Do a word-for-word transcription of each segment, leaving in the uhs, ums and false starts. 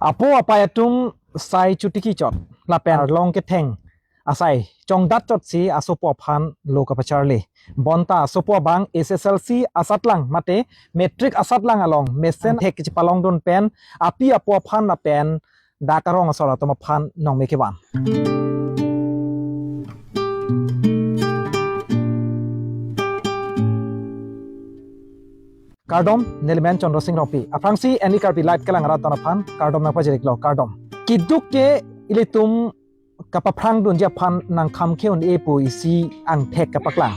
Apo apai atum sai chotiki chot lapen arlong ketheng asai chongdat chotsi asopo aphan lo kapacharli. Bonta asopo abang S S L C asatlang mate matric asatlang along mesen thek kachepalongdun pen api apo aphan lapen dak arong asor atum aphan nongme kevan. Kardom, nelimen Chandra Singh Rongpi. Aphrangsi N E Karbi Live kelang arat don aphan kardom nangpajiriklo, kardom. Kiduk ke ilitum kapaphrangdunji aphan nangkham ke-un-e pu isi angthek kapaklang.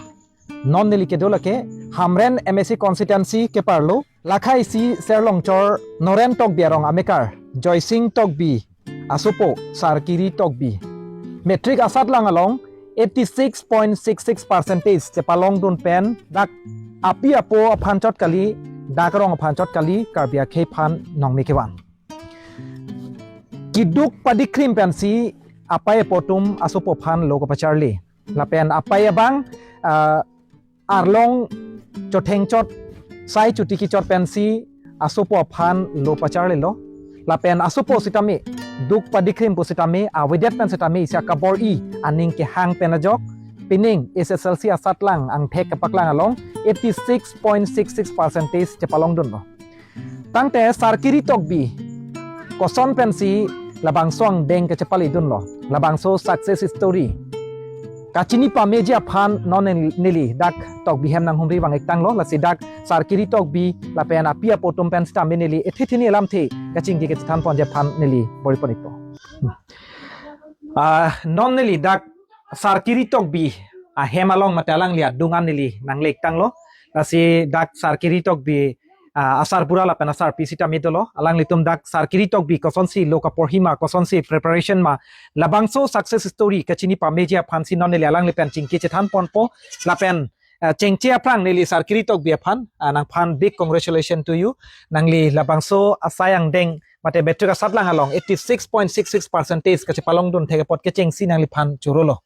Non neli kedo lake Hamren M A C constituency keparlo, lakha isi Serlongchor Noren Tokbi arong amekar Joysing Tokbi asopo Sarkiri Tokbi. Matric asatlang along eighty six point six six percentage chepalongdun pen dak api apo aphan chot kali, dak arong aphan chot kali, Karbi akhei aphan nongme kevan. Kiduk padikhrim pensi apai apo atum asopo aphan lo kapacharli. Lapen apai abang, ah, arlong chotheng chot, sai chotiki chot pensi asopo aphan lo pacharlilo. Lapen asopo sitame, duk padikhrim pu sitame, avedet pen sitame isi akabor-i aning kehang pen ajok pining S S L C asatlang angthek kapaklang along eighty six point six six percentage chepalongdunlo. Tangte Sarkiri Tokbi koson pensi labangso angdeng kachepalidunlo, labangso success story kachini pameji aphan non neli dak Tokbi hem nanghumri vang-ik tanglo, lasi dak Sarkiri Tokbi lapen api apo atum pen sitame neli ethe thini alamthe kachingki kachethan ponji aphan neli bor-i pon-ikpo. Ah, non neli dak Sarkiri Tokbi ahem along mate alangli adung an neli nangle-ik tanglo. Lasi dak Sarkiri Tokbi, ah, asarbura lapen asarpi sitame dolo. Alanglitum dak Sarkiri Tokbi kosonsi lo kaporhi ma, kosonsi preparation ma, labangso success story kachini pameji aphansi non neli alangli pen chingki chethan ponpo. Lapen, ah, chengche aphrang neli Sarkiri Tokbi aphan, ah, nangphan big congratulations to you. Nangli labangso asai angdeng mate matric asatlang along eighty six point six six percentage kachepalongdun thek apot kechengsi nangliphan chorolo.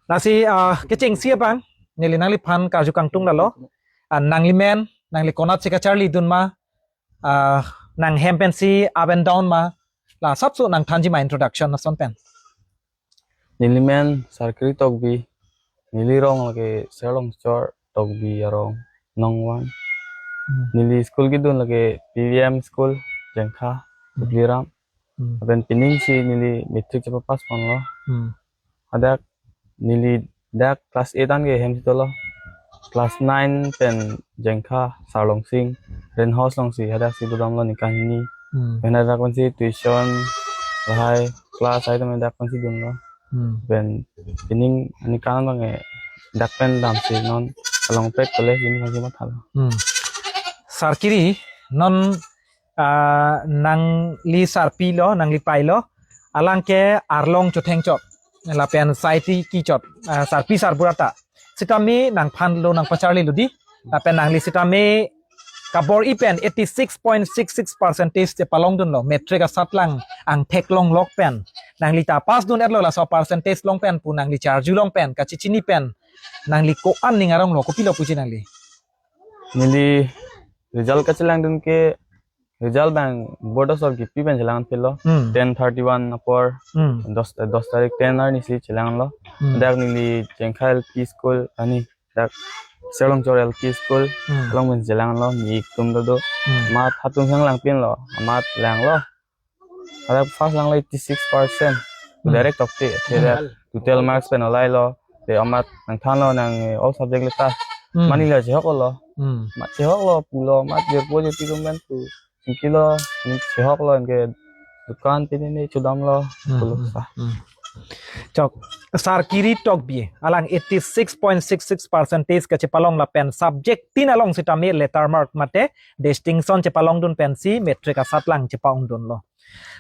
Lasi, ah, kechengsi abang neli nangliphan karju kangtung lalo. Ah, nanglimen, nangli konatsi kacharlidun ma, ah, nanghem pensi up and down ma, la asapso nangthanji ma introduction lason pen. Nelimen Sarkiri Tokbi, neli rong lake Serlongchor Tokbi arong nongvan. Hmm. Neli school kedun lake P V M school, Jengkha, Hmm. Dupliram. Hmm. Lapen piningsi neli matric chepapass ponlo. Hmm. Hadak neli dak class eight an ke hemsi dolo. Class nine pen Jengkha Sarlongsing rent house alongsi hadaksi dodamlo ningkan hini. Hmm. Pen hadak pensi tuition, lahai class hai tame dak pensi dunlo. Hmm. Pen pining ningkan abang ke dak pen damsi non Alongprek College hini pensi mathalo. Hmm. Sarkiri, non, ah, nangli sarpilo, nangli pailo, alang ke arlong chotheng chot lapen sai chotiki chot, ah, sarpi sarbura ta sitame nangphan lo nangpacharlilo di. Lapen nangli sitame kabor-i pen eighty six point six six percentage chepalongdunlo. Matric asatlang angthek longlok pen nangli ta pass dun-etlo, laso percentage along pen pu nangli charju along pen, kachechini pen nangli ko-an ning aronglo, kopilo puji nangli? Neli result kachelangdun ke, result abang board asor kipi pen chelang philo. Hmm. Ten thirty-one apor, Hmm. dos, dos tarik ten arnisi chelanglo. Hmm. Dak neli Jengkha L P school, ani dak Serlongchor L P school, Hmm. along pen chelanglo, mi ik atum dodo. Hmm. Amat hatum hang langpinlo, amat langlo. Hadak first langlo eighty six percent. Hmm. Direct tokte, te dak total marks pen olailo. Te amat nangthanlo nang, eh, all subject le ta. Hmm. Mani la chehoklo. Hmm. Mat chehoklo, pulo, mat jirpo jirpi atum pen pu. Chingkilo, ning chehoklo, anke dukan pini ni chodamlo, Hmm, pulo hmm, sa. hmm. Chok, Sarkiri Tokbi, alang eighty six point six six percentage kachepalong lapen subject tin along sitame letter mark mate distinction chepalongdun pensi matric asatlang chepa-ongdunlo.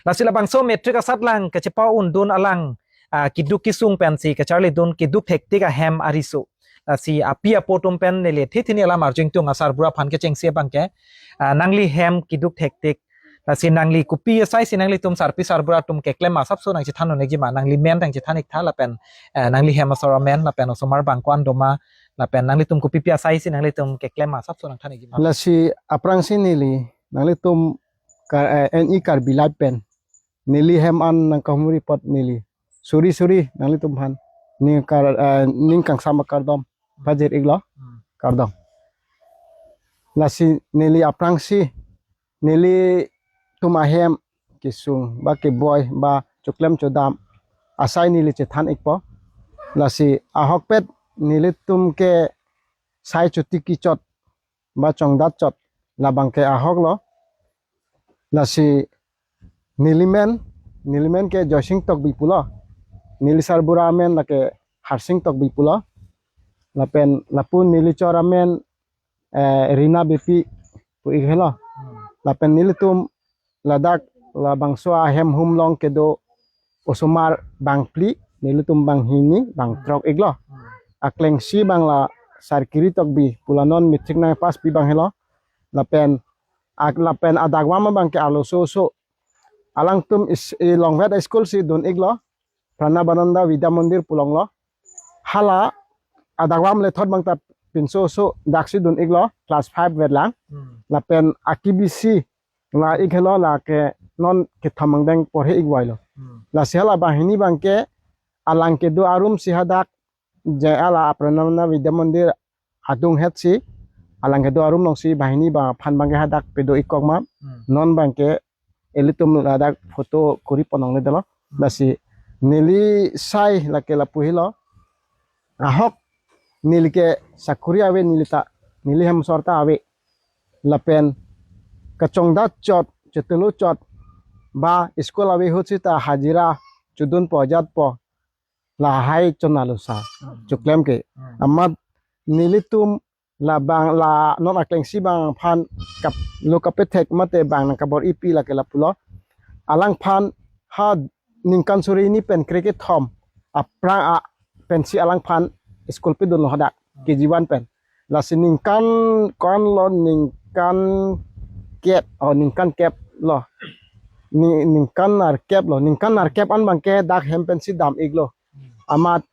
Lasi labangso matric asatlang kachepa-ongdun alang, ah, kiduk kisung pensi kacharlidun, kiduk thektik ahem ariso. Lasi api apo atum pen neli ethe thini alam arju ingtung asarbura aphan kechengsi abang ke, ah, nangli hem kiduk thektik. Lasi nangli kopi asaisi nanglitum sarpi sarbura atum keklem ma asapso nangchethan un-ekji ma, nangli men nangchethan-iktha lapen, eh, nangli hem asor amen lapen osomar abang ko-an doma lapen nanglitum kopipi asaisi nanglitum keklem ma asapso nangthan-ikji ma. Lasi aphrangsi neli nanglitum Kar, eh, N E Karbi Live pen neli hem an nangkahumri apot neli suri suri nanglitum aphan ning kar, eh, ning kangsam akardom pajir iklo. Hmm. Kardom. Lasi neli aphrangsi nelitum ahem kesung ba keboi ba choklem chodam asai neli chethan ikpo. Lasi ahokpet nelitum ke sai choti kechot ba chongdat chot labang ke ahoklo. Lasi nelimen, nelimen ke Joysing Tokbi pulo. Neli sarbura amen lake Harsing Tokbi pulo. Lapen lapu neli chor amen, eh, Rina Beypi pu ik helo. Hmm. Lapen nelitum ladak labangso ahem humlong kedo osomar bangphli, nelitum banghini, bangthrok iklo. Hmm. Aklengsi abang la Sarkiri Tokbi pu la non matric nangpass pi abang helo. Lapen ak-, lapen adakvam abang ke arloso oso. Alangtum is, i longvet school si dun iklo. Pranabananda Vidya Mandir pu along lo. Hala adakvam lethot abang ta pinso oso daksi dun iklo, class five vet lang. Hmm. Lapen akibisi la ik helo, lake non kethom angdeng porhe ik vailo. Hmm. Lasi hala banghini abang ke alang kedo arum si hadak je hala Pranabananda Vidya Mandir adung het si alang kedo arum along si banghini abang aphan abang ke hadak pedo ikkok ma. Hmm. Non abang ke ilitum ladak photo kuri pon longledetlo. Hmm. Lasi neli sai lake lapu helo. Ahok neli ke sakuri ave neli ta, neli hem asor ta ave. Lapen kachongdat chot, chetulu chot, ba school ave ahut sita hajira chodunpo jatpo. Lahai chonalo sa. Hmm. Choklem ke. Hmm. Amat nelitum labang la non aklengsi abang aphan kap lo kapethek mate abang nangkabor-ipi lake lapulo. Alangphan ha ningkan suri hini pen krekethom aphrang a pensi alangphan school pedunlo hadak K G one pen. Lasi ningkan ko-an lo, ningkan kep, oh, ningkan kep lo. Ni, ningkan nerkep lo, ningkan nerkep an abang ke dak hem pensi dam iklo. Amat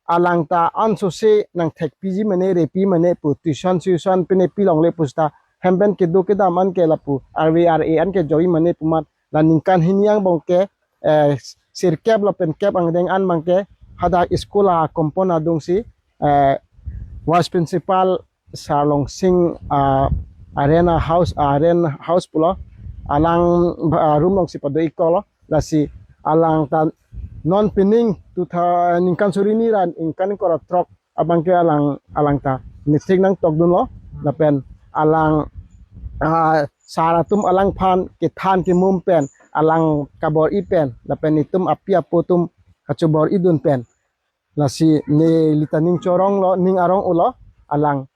alang ta ansose nangthekpiji mene, repi mene pu, tuition tuition pine pi longle pu sita hem pen kedo kedam an ke lapu, R V R A an ke joi mene pu amat la ningkan hini angbong ke, eh, sirkep lapen kep angdeng an abang ke hadak school a compound adung si, eh, Vice Principal Sarlongsing, ah, Arena House, ah, Arena House pulo, alang, ah, room along si pado ikkoklo. Lasi alang ta non pining tu tha ningkan suri hini ra ningkan ingkoi ra throk abang ke alang, alang ta matric nangtokdunlo. Lapen alang, ah, sar atum alangphan kethan kemum pen, alang kabor-i pen, lapen itum api apo atum kachobor-idun pen. Lasi neli ta ning chorong lo, ning arong-olo, alang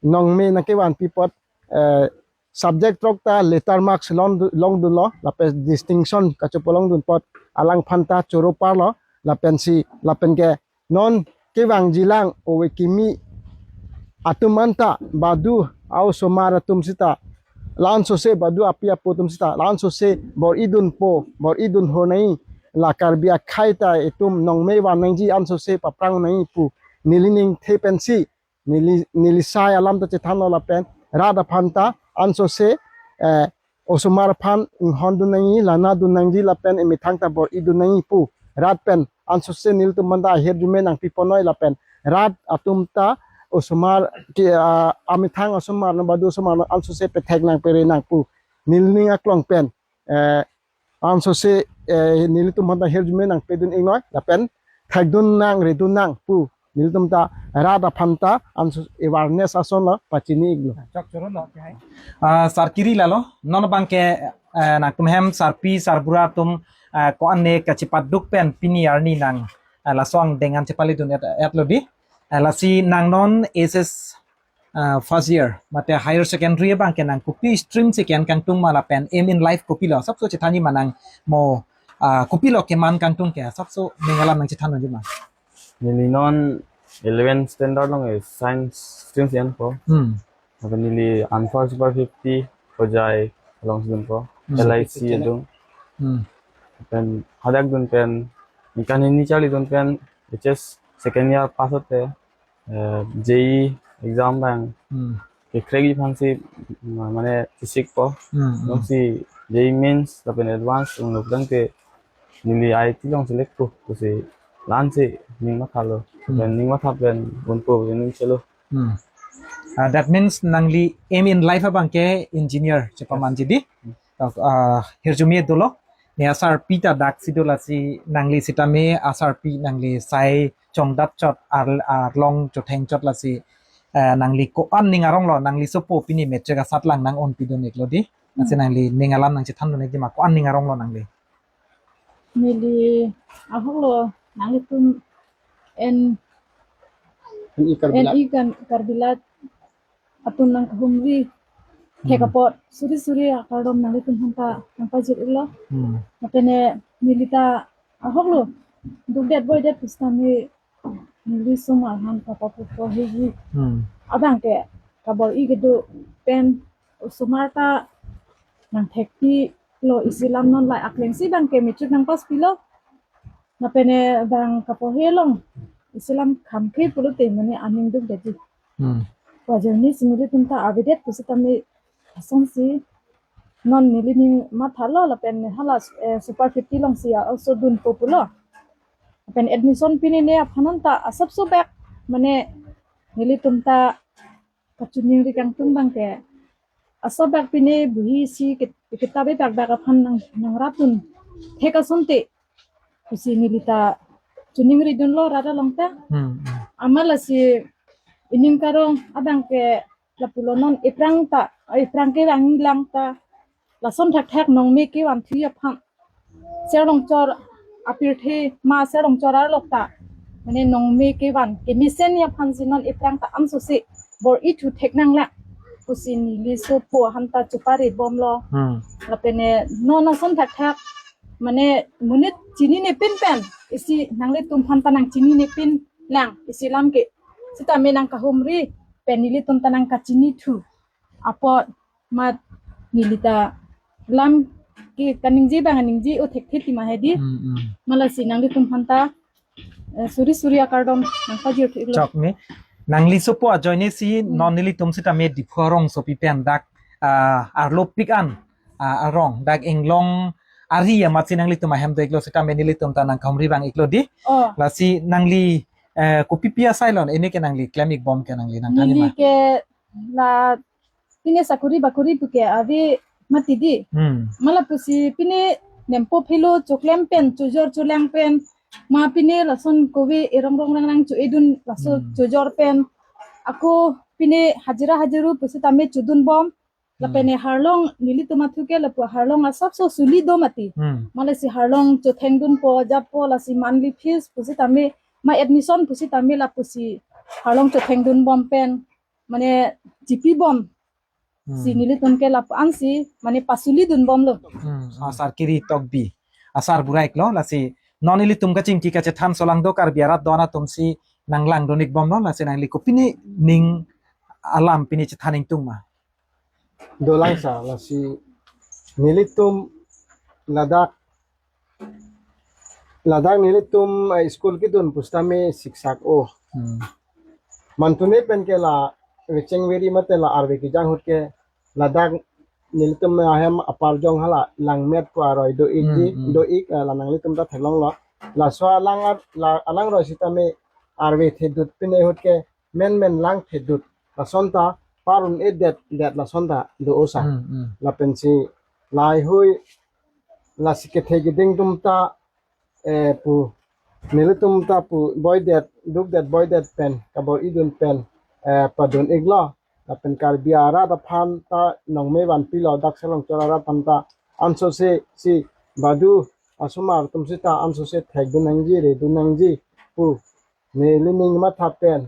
nongme nangkevanpi apot, eh, subject throk ta letter marks long du-, longdunlo, lapen distinction kachopo longdun apot alangphan ta choro parlo, lapensi, lapen ke non kevangjilang ove kimi atum anta badu a-osomar atum sita, la-ansose badu api apo atum sita, la-ansose bor-idunpo, bor-idun hor nangji, la Karbi akhei ta itum nongme van nangji, ansose paphrang nangji pu neli ningthe pensi, neli, neli sai alam ta chethanlo lapen rat aphan ta ansose, eh, osomar aphan inghondun nangji, lanadun nangji lapen emethang ta bor-idun nangji pu rat pen ansose nelitum anta ahirjume nangpiponnoi lapen rat atum ta osomar ke, ah, amethang osomar non badu osomar non ansose pethek nangpere nang pu neli ning aklong pen, eh, ansose, eh, nelitum anta ahirjume nangpedun iknoi lapen thekdun nang, redun nang pu nelitum ta rat aphan ta anso awareness ason lo pachini iklo. Chok choro lo, hai. Ah, Sarkiri lalo, non abang ke, eh, nangtum hem sarpi sarbura atum, eh, ko-an ne kachepaduk pen pini arni nang, eh, laso angdeng an chepaledun et, etlo di. Eh, lasi nang non S S, ah, first year, mate higher secondary abang ke nang kopi stream si ke-en kangtung ma lapen aim in life kopilo, asapso chethanji ma nang mo, ah, kopilo keman kangtung ke, asapso ning alam nangchethan nangji ma. Neli non eleven standard along e science stream si enpo. Hmm. Lapen neli Unfurl Super fifty, Hojai along si dunpo. Hmm. L I C adung. Hmm. Lapen hadak dun pen ningkan hini charlidun pen H S second year pass hote, eh, J E E exam abang. Hmm. Kekrekji aphansi, ma-, mane chesikpo. Hmm, hmm. Jongsi J E E Mains lapen Advance ong lo tangte neli I I T along select po pusi la-an si ning mathalo. Hmm. Pen ning matha pen unpo ning chelo. Hmm. Uh, that means nangli aim in life abang ke engineer chepamanji di. Hmm. Uh, hirjume dolo. Ne asarpi ta daksi do lasi nangli sitame asarpi nangli sai chongdat chot ar, arlong chotheng chot lasi, uh, nangli ko-an ning arong lo, nangli sopo pini matric asatlang nang-onpidun iklo di. Lasi Hmm. nangli ning alam nangchethandun ik di ma ko-an ning arong lo nangli. Neli ahok lo nanglitum en N E Karbi Lad. N E kan Karbi Lad atum nangkahumri thek Hmm. apot suri suri akardom nanglitum aphanta nangpajir iklo. Hmm. Lapen neli ta ahok lo dukdet boidet pusitame neli osomar aphan kapapu po heji. Hmm. Abang ke kabor-i kedo pen osomar ta nangthekpi lo isi alam non la akleng si abang ke matric nangpass pilo. Lapen bang kaporhe along isi alam khamkhe pulote mane aning dukdetji. Hmm. Wajar ni si nelitum ta avedet pusitame asonsi non neli ning mathalo lapen hala, eh, Super fifty alongsi also dunpo pulo. Lapen admission pinine aphan ta asapso bak mane nelitum ta kachiningri kangtung abang ke asap bak pine bohi si kit-, kitab bak bak aphan nang, nangrapdun thek asonte pusi neli ta chiningridunlo rat along ta. Hmm, hmm. Amat lasi ining karong abang ke lapulo non iphrang ta, iphrang kevangji lang ta lason thakthak nongme kevanthu aphan Serlongchor apirthe ma Serlongchor arlo ta mane nongme kevan kemesen aphansi non iphrang ta ansose bor-i thu thek nanglang pusi neli sopo aphanta chupare bomlo. Hmm. Lapen non ason thakthak mane monit chinine pin pen isi nanglitum aphanta nangchinine pin lang isi alam ke sitame nangkahumri pen nelitum ta nangkachinithu apot mat neli ta lam ke kaningje abang ningje o thekthe ti ma hedi. Hmm, hmm. Amat lasi nanglitum aphanta, eh, suri suri akardom nangpajirthu iklo. Chokme. Nangli sopo ajoine si Hmm. non nelitum sitame Diphu arongsopi pen dak, ah, arlopik an, ah, arong dak inglong ari amatsi nanglitum ahem do iklo sitame nelitum ta nangkahumri abang iklo di. Oh. Lasi nangli, eh, kopipi asai lo, ini ke nangli klem ikbom ke nangli nangthan Neli ma. Ke la pine sakuri bakuri puke ave mati di. Hmm. Amat lapusi pine nempo phelo choklem pen chojor cholang pen ma pine lason kove erong rong rang rang cho-edun laso Hmm. chojor pen ako pine hajira hajiru pusitame chodun bom. Lapen Hmm. harlong nelitum athu ke lapu harlong asapso suli do mati. Hmm. Amat lasi harlong chothengdunpo jappo lasi monthly fees pusitame ma admission pusitame lapusi harlong chothengdun bom pen mane chipi bom. Hmm. Si nelitum ke lapu-ansi mane pasulidun bomlo. Hmm. Asar Kiri Tokbi. Asar bura iklo lasi non nelitum kachingki kachethan solangdo Karbi arat do-an atumsi nanglangdun ikbomlo lasi nangli kopine ning alam pine chethan ingtung ma. Dolang sa lasi nelitum ladak ladak nelitum, eh, school kedun pusitame siksak o. Hmm. Mantune pen ke la vecheng veri mate la arve kejang ahut ke ladak nelitum ahem apar jong hala langmet pu aroi do-ikji, Hmm, hmm. do-ik, eh, la nanglitum ta theklonglo. Laso alang ar-, la alangroi sitame arve thedut pine ahut ke menmen lang thedut. Lason ta par un-edet det lason ta do-o sa. Hmm, hmm. Lapensi laheihui lasi kethe keding atum ta, eh, pu nelitum ta pu boidet dukdet boidet pen kabor-idun pen, eh, padun iklo. Lapen Karbi arat aphanta nongme vanpilo dak Serlongchor arat aphanta ansose si badu asomar atum sita ansose thekdun nangji redun nangji pu neli ning matha pen,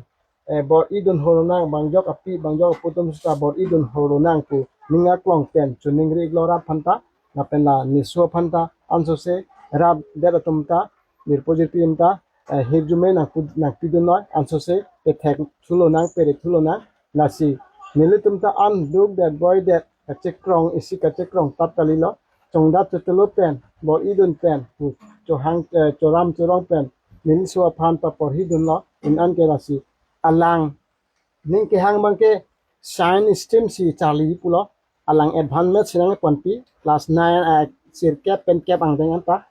eh, bor-idun horo nang bangjok api bangjok apo atum sita bor-idun horo nang pu ning aklong pen chiningri iklo rat aphanta lapen la neso aphanta ansose rat det atum ta jirpo jirpi atum ta, eh, hirjume nangpu-, nangpidun noi ansose pethek thulo nang pere thulo nang lasi nelitum ta an dukdet boidet kachekrong isi kachekrong tat kalilo chongdat chotelo pen bor-idun pen pu chohang, eh, choram chorong pen neliso aphan paporhidunlo in an ke lasi alang ning kehang abang ke science stream si charli pulo alang advance maths si nangponpi, class nine, eh, sirkep pen kep angdeng anta.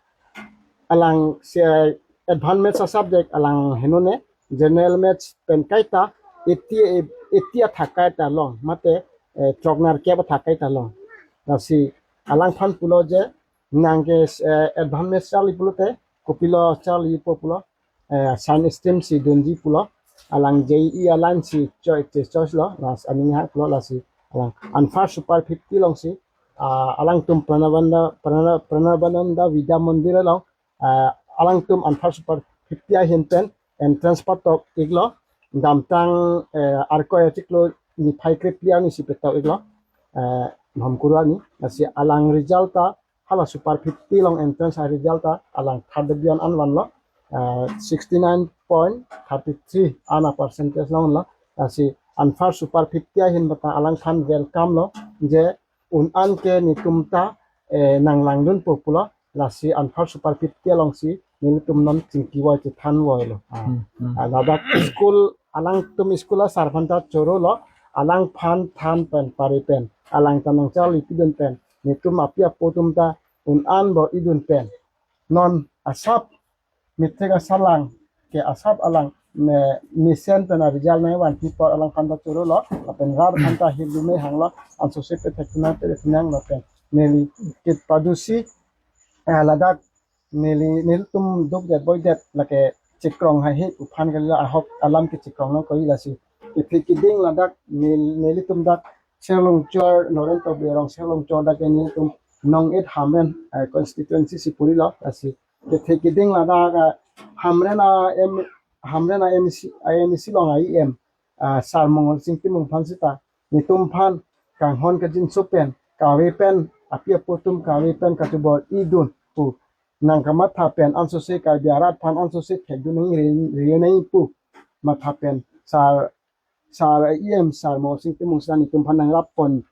Alang si, eh, advance maths a-subject alang henone, general maths pen kaita, eighty, eighty athak kaita long, mate, eh, throknerkep athak kaita long. Lasi alangphan pulo je, nang ke, eh, advance maths charli pulote, kopilo charlipo pulo, eh, science stream si dunji pulo, alang J E E a-line si choi-, che-, choice lo, las aning ha pulo, lasi alang anfar super fifty longsi, ah, alangtum Pranabananda, Prana-, Pranabananda Vidya Mandir along, ah, alangtum anfar super fifty ahin pen entrance patok iklo, damtang, eh, Arkoi achiklo niphai krephli arni si petok iklo, eh, Bhamkuru arni, lasi alang result ta, hala super fifty along entrance a-result ta alang third division an vanlo, eh, sixty nine point thirty three an a-percentage long lo. Lasi anfar super fifty ahin bata alangphan welcome lo, je un-an ke netum ta, eh, nanglangdunpo pulo, lasi anfar super fifty alongsi nelitum non chingki voi chethan voi lo. Ah, Hmm, hmm. ah, ladak school, alangtum school a-sir aphan ta choro lo, alangphan than pen pare pen, alang ta nangcharli pidun pen, netum api apo atum ta un-an bor-idun pen. Non asap methek asalang ke asap alang me, mesen pen a-result nangvanpi apot alangphan ta choro lo, lapen rat aphan ta hirjume hanglo, ansose pethek nang pere nang lapen neli kit padusi, eh, ladak neli, nelitum dukdet boidet lake chekrong haihe pu aphan kalilo, ahok alam ke chekrong nangkok, lasi kethe keding ladak nel-, nelitum dak Serlongchor, Norento Berong Serlongchor dak ke nelitum Nong-et Hamren, eh, constituency si puri lo, lasi kethe keding ladak, ah, Hamren a-M, Hamren a-M C, a-M C along a-E M, ah, Sar Mongol Sing Timung aphan seta netum aphan kanghon kajinso pen, kave pen, api apo atum kave pen kachobor-idun pu nangkamatha pen, ansose Karbi arat aphan ansose thekdun nangri, ri nangji pu matha pen, Sar, Sar E M, Sar Mongol Sing Timung seta netum aphan nangrap pon,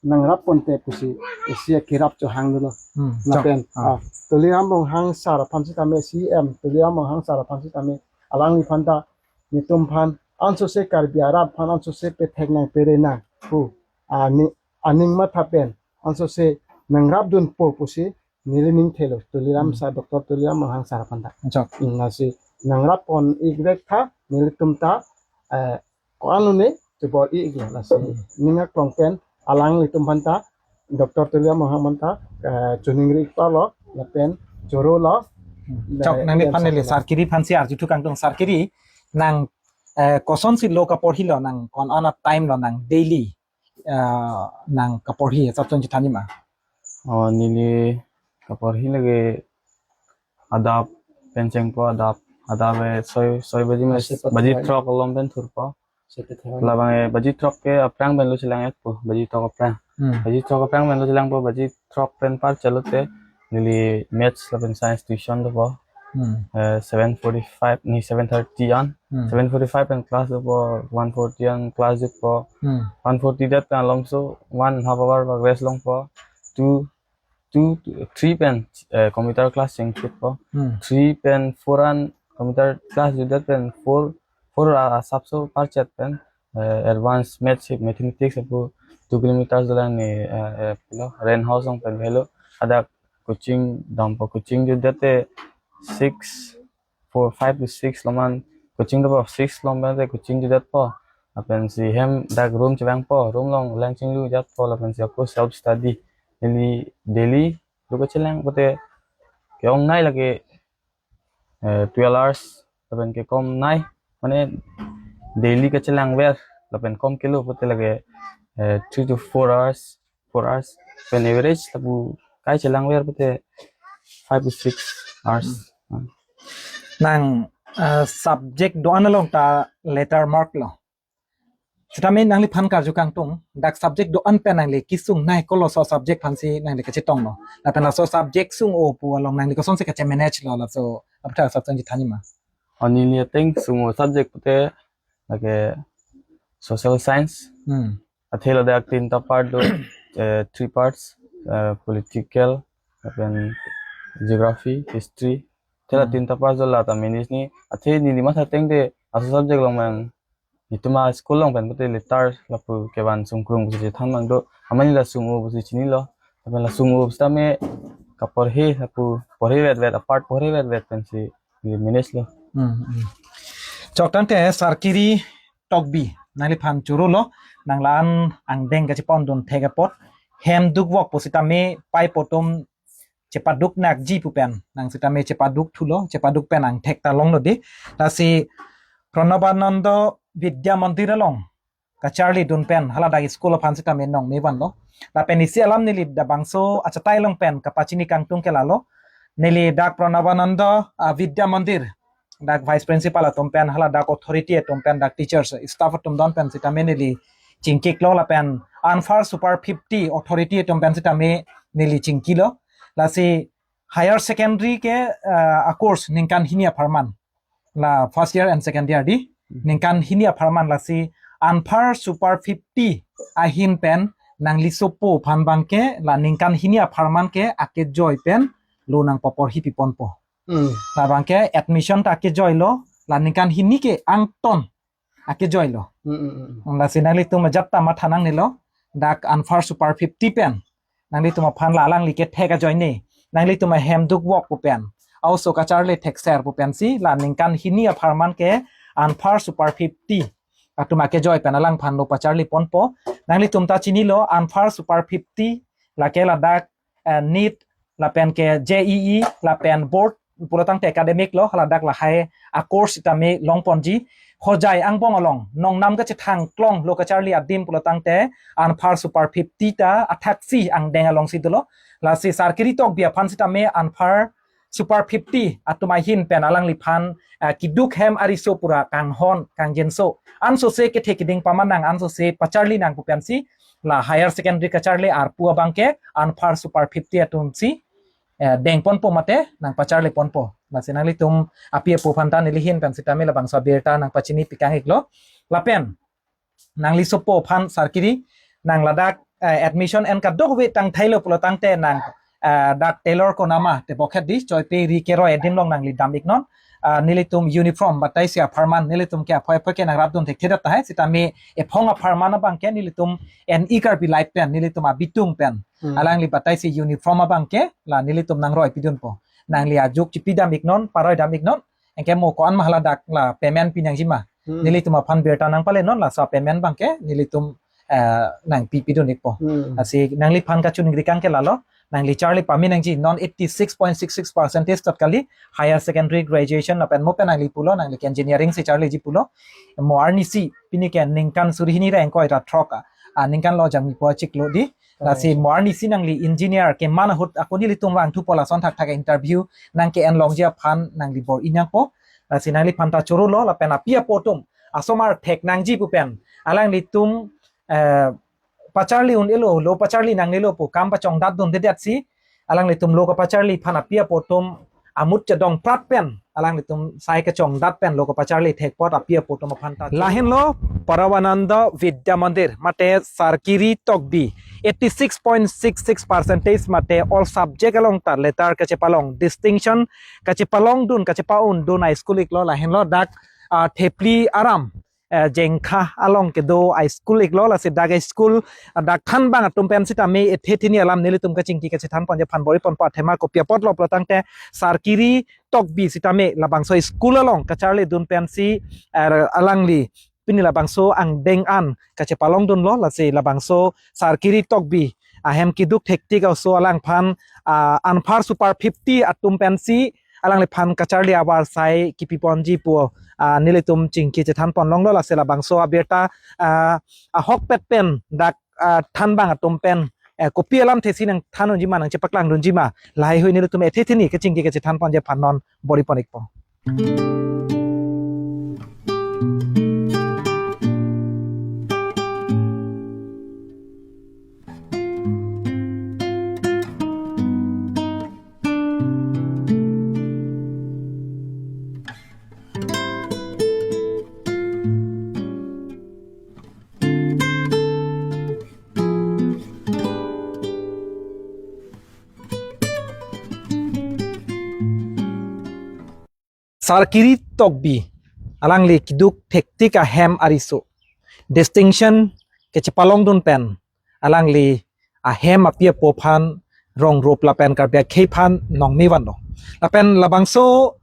nangrap ponte pusi isi kerap chohang dolo. Hmm, Lapen, chok. Ah. ah, Tuliram Ronghang sir aphan sitame, C M Tuliram Ronghang sir aphan sitame, alangliphan ta netum aphan ansose Karbi arat aphan ansose pethek nang pere nang pu, ah, ni, aning matha pen ansose nangrapdunpo pusi neli ning thelo, Tuliram Hmm. sir, Doctor Tuliram Ronghang sir aphan ta. Chok. Hmm, lasi nangrap pon ikrek tha, nelitum ta, eh, ko-an lone chobor-i iklo, lasi Hmm. ning aklong pen alanglitum aphan ta, Doctor Tuliram Ronghang aphan ta, eh, choningri ikparlo, lapen choro lo. Hmm. Chok, Eh, nangliphan N M neli sir. Sarkiri aphansi arjuthu kangtung. Sarkiri, nang, eh, kosonsi lo kaporhilo, nang ko-an a-time lo nang daily, eh, nang kaporhi, asap chon chethanji ma? Oh, neli kaporhi lake adap pen chengpo, adap, adap e soi, soi baji ma, Masih baji pakai. Throk along pen thurpo. Sete throk. Labang e baji throk ke aphrang pen lo chelang-etpo, baji throk aphrang. Hmm. Baji throk aphrang pen lo chelangpo, baji throk pen parche lote neli maths lapen science tuition dopo. Hmm. Eh, seven forty-five ni seven thirty an. Hmm. Seven forty-five pen class dopo, one forty an class jutpo. Hmm. One forty det pen alomso one half hour bak rest longpo. Two, two, three pen, eh, computer class chengchitpo. Hmm. Three pen four an computer class jutdet pen four, four a, asapso parchet pen, eh, advanced maths, mathematics apu two kilometers dolang ni, eh, eh, lo, rent house along pen avelo. Hadak coaching dampo, coaching jutdet te six, four, five to six along an coaching dopo, six along pen te coaching jutdetpo. Lapensi hem dak room chevangpo, room along lang chinglujatpo, lapensi ako self study. Daily, daily lo kachelang pote ke-ongnei lake, eh, twelve hours, lapen kekomnei, mane daily kachelangver, lapen kom kelo pote lake, eh, three to four hours, four hours. Pen average lapu kai chelangver pote five to six hours. Hmm. Nang, eh, subject do-an along ta letter mark lo. Sitame nangliphan karju kangtung, dak subject do-an pen nangli kesungnei kolo, laso subject aphansi nangli kachetonglo. Lapen laso subject sung-o pu along nangli kosonsi kache-manage lo, laso aputhak asap chon chethanji ma? Oh, neli ateng sung-o subject pote lake social science. Hmm. Athe ladak tinta part do, eh, three parts, eh, political, lapen geography, history. Athe la Hmm. tinta part do, lata minis ni. Athe neli matha ateng te laso subject along mang netum a-school along pen pote letter lapu kevan sungkrung pusi chethan mang do. Amat neli la sung-o pusi chinilo. Tapi la sung-o pusitame kaporhe, lapu porhe vetvet, apart porhe vetvet pensi neli manage lo. Hmm, hmm. Chok tangte Sarkiri Tokbi, nangliphan choro lo, nang la-an angdeng kachepa-ondun thek apot, hem dukvok pusitame paipo atum chepaduk nakji pu pen, nang sitame chepaduk thulo, chepaduk pen angthek ta longlo dei. Lasi Pranabhananda Vidya Mandir along kacharlidun pen, haladak school aphan sitame nong mevanlo. Lapen isi alam neli labangso achatai along pen kapachini kangtung ke lalo. Neli dak Pranabhananda, ah, Vidya Mandir, dak vice principal atum pen, haladak authority atum pen, dak teachers, staff atum don pen sitame neli chingkiklo lapen Anpar Super fifty authority atum pen sitame neli chingkilo. Lasi higher secondary ke, ah, a course ningkan hini apharman. La first year and second year dei. Hmm. Ningkan hini apharman lasi Anpar Super fifty ahin pen nangli sopo aphan abangke la ningkan hini apharman ke akejoi pen lo nangpaporhi piponpo. Hmm. Labangke admission ta akejoi lo, la ningkan hini ke angton akejoi lo. Hmm, hmm, hmm. Lasi nanglitum ajat ta matha nangnelo, dak Anpar Super fifty pen nanglitum aphan la alangli kethek ajoine, nanglitum ahem dukvok pu pen, a-oso kacharli thekser pu pensi la ningkan hini apharman ke Anpar Super fifty atum akejoi pen alangphan lo pacharli ponpo. Nanglitum ta chinilo, Anpar Super fifty lake ladak, eh, NEET lapen ke J E E lapen board pulo tangte academic lo, haladak lahai a course sitame longponji. Hojai angbong along nongnam kachethang klong lo kacharli adim pulo tangte Anpar Super fifty ta athaksi angdeng alongsi dolo. Lasi Sarkiri Tokbi aphan sitame Anpar Super fifty atum ahin pen alangliphan, eh, keduk hem ariso pura kanghon kangjinso, ansose kethe keding paman nang, ansose pacharli nang pu pensi la higher secondary kacharli arpu abangke Anpar Super fifty atumsi, eh, dengponpo mate nangpacharli ponpo. Lasi nanglitum api apo aphan ta neli ahin pen sitame labangso abirta nangpachini pikang iklo. Lapen nangli sopo aphan Sarkiri, nang ladak, eh, admission en kadokave tangthailo pulo tangte nang, eh, dak Taylor Konama tebokhet dei, Choipe ri keroi adim along nangli dam iknon. Ah, nelitum uniform batai si apharman nelitum ke aphoi aphoi ke nangrapdun thekthedet tahai, sitame ephong apharman abangke nelitum N E Karbi Live pen, nelitum abitung pen, hmm, alangli batai si uniform abangke la nelitum nangroi pidunpo. Nangli ajuk chipi dam iknon, paroi dam iknon, anke mo ko-an ma haladak la payment pi nangji ma. Hmm. Nelitum aphan birta nangpalenon, laso payment abangke nelitum, eh, nangpi pidun ikpo. Hmm. Lasi nangliphan kachiningri kang ke lalo, nangli charli pame nangji, non eighty six point six six percentage tot kali, higher secondary graduation lapen mo pen nangli pulo, nangli ke engineering si charliji pulo. Mo arnisi, pini ke ningkan suri hini ra ingkoi ra throk, ah, ningkan lo jangmi po chiklo dei. Lasi mo arnisi nangli engineer keman ahut ako nelitum vangthupo, lason thakthak interview nang ke-en longji aphan nangli bor-i nangpo. Lasi nangliphan ta choro lo lapen api apo atum asomar thek nangji pu pen alanglitum, eh, pacharli un-elo, lo pacharli nangnelo pu kam pachongdatdundedetsi alanglitum lo kapacharli aphan api apo atum amut chedong prat pen alanglitum sai kachongdat pen lo kapacharli thek apot api apo atum aphan ta. Lahenlo Pranabhananda Vidya Mandir mate Sarkiri Tokbi, eighty six point six six percentage mate all subject along ta letter kachepalong, distinction kachepalongdun, kachepa-undun a school iklo. Lahenlo dak, ah, Thepli Aram, eh, Jengkha along kedo a school iklo. Lasi dak a school, ah, dak thanbang atum pen sitame ethe thini alam nelitum kachingki kachethan ponji aphan bor-i ponpo. Athema kopi apotlo pulo tangte Sarkiri Tokbi sitame labangso school along kacharlidun pensi, eh, alangli pini labangso angdeng an kachepalongdunlo. Lasi labangso Sarkiri Tokbi ahem keduk thektik a-oso alangphan, ah, Anpar Super fifty atum pensi alangliphan kacharli abar sai kipi ponji pu, ah, nelitum chingki chethan pon longlo. Lasi labangso abirta, ah, ahokpet pen dak, ah, thanbang atum pen, eh, kopi alamthe si nangthan unji ma, nangchepaklangdunji ma, lahaihui nelitum ethe thini kachingki kachethan ponji aphan non bor-i pon ikpo. Sarkiri Tokbi alangli keduk thektik ahem ariso, distinction kachepalongdun pen alangli ahem api apo aphan rong rup lapen Karbi akhei aphan nongme vanlo. Lapen labangso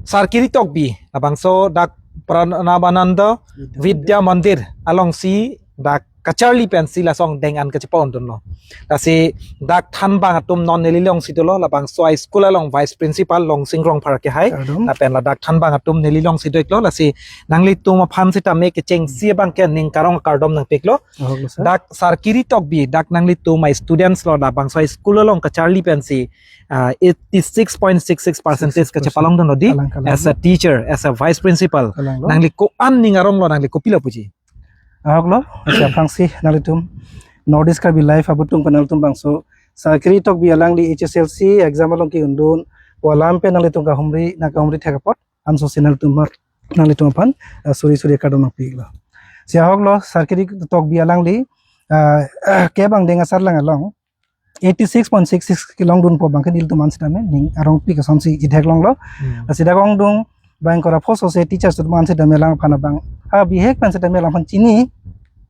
Sarkiri Tokbi, labangso dak Pranabananda Vidya Mandir alongsi dak kacharli pensi laso angdeng an kachepa-undunlo. Lasi dak thanbang atum non neli alongsi dolo, labangso high school along vice principal Longsing Rongphar kehai. Kardom. Lapen ladak thanbang atum neli alongsi do-iklo, lasi nanglitum aphan sitame kechengsi abangke ning karong kardom nangpiklo. Ahok lo, sir. Dak Sarkiri Tokbi, dak nanglitum a-students lo, labangso high school along kacharli pensi, ah, eighty six point six six percentage kachepalongdunlo di, kalang, kalang. As a teacher, as a vice principal. Kalang lo. Nangli ko-an ning arong lo, nangli kopilo puji? Ahok lo, siap aphrangsi nanglitum North East Karbi Live abutung pen nanglitum bangso Sarkiri Tokbi alangli H S L C exam along ke-undun pu alam pen nanglitum kahumri, nangkahumri thek apot, anso si nanglitum aphan, nanglitum aphan, ah, suri suri kardom nangpiklo. Si ahok lo, Sarkiri Tokbi alangli, ah, kep angdeng asatlang along eighty six point six six kelongdunpo abangke nelitum an sitame ning arong pik asonsi itheklonglo. Hmm. Lasi dak ongdung bang kora phoso se teachers atum an sitame alangphan abang ha bihek pen sitame alangphan chini.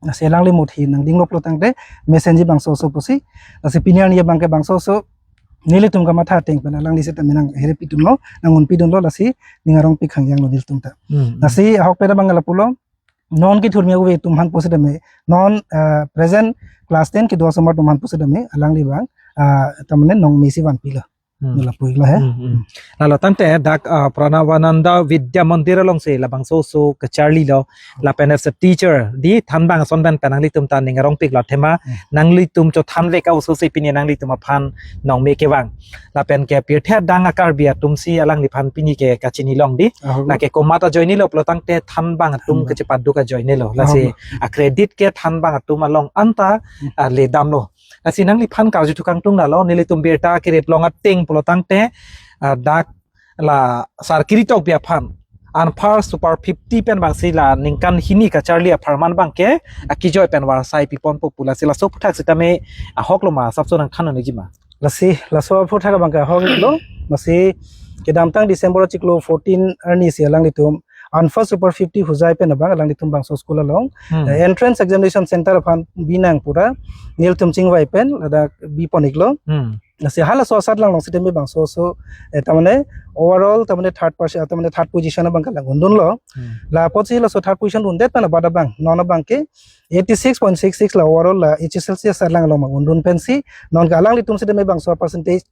Lasi alangli muthi nangdinglo pulo tangte mesenji bangso oso pusi. Lasi pini arni abangke bangso oso nelitum kamatha ateng pen alangli sitame nanghere pidunlo, nang-un pidunlo, lasi ning arong pik hangyanglo nelitum ta. Hmm. Lasi ahok pen abang lapulo, non kethurmi ave atum aphan pusitame, non, ah, present class ten kedo asomar atum aphan pusitame alangli abang, ah, tamane nongmesi vanpilo. Hmm. Nula puilo he. Hmm, hmm. Lalo tangte dak, ah, Pranabananda Vidya Mandir alongsi labangso oso kacharlilo, lapen as a teacher di thanbang ason pen pen nanglitum ta ning arong piklo, athema, hmm, nanglitum chothanvek a-oso si pini nanglitum aphan nongme kevang. Lapen ke pirthe adang a-Karbi atumsi alangliphan pini ke kachinilong di. Ahok lo. Lake komat ajoinelo pulo tangte thanbang atum, thanbang, kachepaduk ajoinelo. Lasi, ahok lo, a-credit ke thanbang atum along anta, hmm, ah, ledamlo. Lasi nangliphan karju thukangtung lalo, nelitum birta keritlong ateng pulo tangte, ah, dak la Sarkiri Tokbi aphan Anphar Super fifty pen bangsi la ningkan hini kacharli apharman abangke akejoi pen varsai piponpo pu, lasi laso aphuthak sitame ahok lo ma, asapso nangthan-un-eji ma? Lasi laso aphuthak abangke ahok lo, lasi kedamtang December achiklo fourteen arni si alanglitum Anphar Super fifty hujai pen abang alanglitum bangso school along, hmm, eh, entrance examination center aphan binang pura nelitum chingvai pen ladak bipon-iklo. Hmm. Lasi halaso asatlang along sitame bangso oso, eh, tamane overall tamane third percent, tamane third position abangke lang-undunlo. Hmm. La apotsi laso third position undet pen abad abang non abangke eighty six point six six la overall la H S L C asatlang along mang-undun pensi non ke alanglitum sitame bangso percentage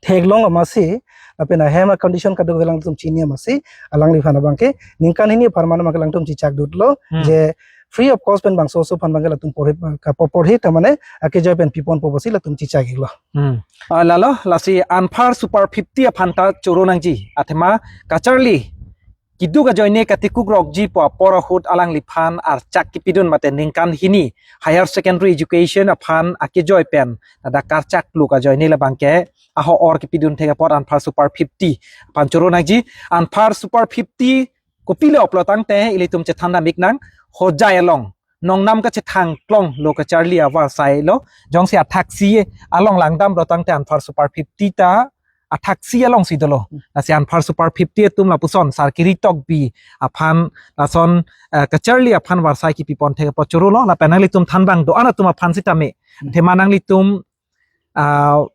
theklong amatsi, lapen ahem a-condition kadokave alangtum chini amatsi, alangliphan abangke ningkan hini apharman abangke alangtum chichak dutlo, hmm, je free of cost pen bangso oso aphan abangke latum porhi, kapo-, porhi tamane akejoi pen piponpo pusi latum chichak-iklo. Hmm. Ah, lalo, lasi Anphar Super fifty aphan ta choro nangji, athema kacharli keduk ajoine katekukrokji pu apor ahut alangliphan archak kepidun mate ningkan hini higher secondary education aphan akejoi pen ladak karchak pluk ajoine labangke aho-or kepidun thek apot Anphar Super fifty aphan choro nangji. Anphar Super fifty kopilo pulo tangte ilitum chethan dam-iknang, hojai along nongnam kachethang klonglo kacharli avarsailo, jongsi athaksi along langdamlo tangte Anphar Super fifty ta athaksi alongsi dolo. Hmm. Lasi Anphar Super fifty atum lapuson Sarkiri Tokbi aphan lason, eh, kacharli aphan varsai kepipon thek apot chorolo, lapen nanglitum thanbang do-an atum aphan sitame, hmm, athema nanglitum, ah,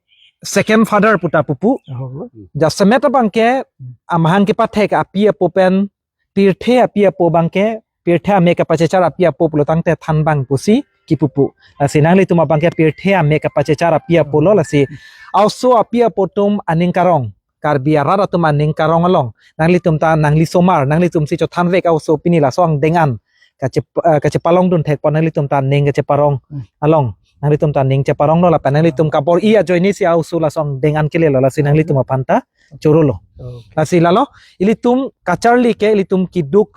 second father puta pupu. Ahok lo. Jasemet abangke, hmm, amahang kepathek api apo pen pirthe api apo abangke, pirthe amek kapachechar api apo pulo tangte thanbang pusi kipupu. Lasi nanglitum abangke pirthe amek kapachechar api apo lo, lasi a-oso api apo atum aning karong, Karbi arat atum aning karong along nanglitum ta nangli somar, nanglitumsi chothanvek a-oso pini laso angdeng an kache-, eh, kachepalongdun thekpo, nanglitum ta ning kacheparong, hmm, along nanglitum ta ning cheparonglo, lapen nanglitum kabor-i ajoine si a-oso laso angdeng an kelelo, lasi nanglitum aphan ta chorolo. Oh. Lasi lalo, ilitum kacharli ke ilitum keduk,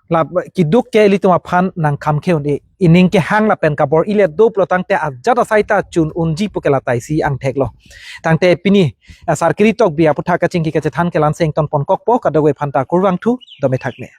la, keduk ke ilitum aphan nangkham ke un-e, ining kehang lapen kabor-i le do pulo tangte ajat asai ta chun unji pu ke latai si angthek lo. Tangte pini, ah, Sarkiri Tokbi aphuthak kachingki kachethan ke la-ansi ingtonpon kokpo, kadokave aphan ta kurvangthu, dome thakme.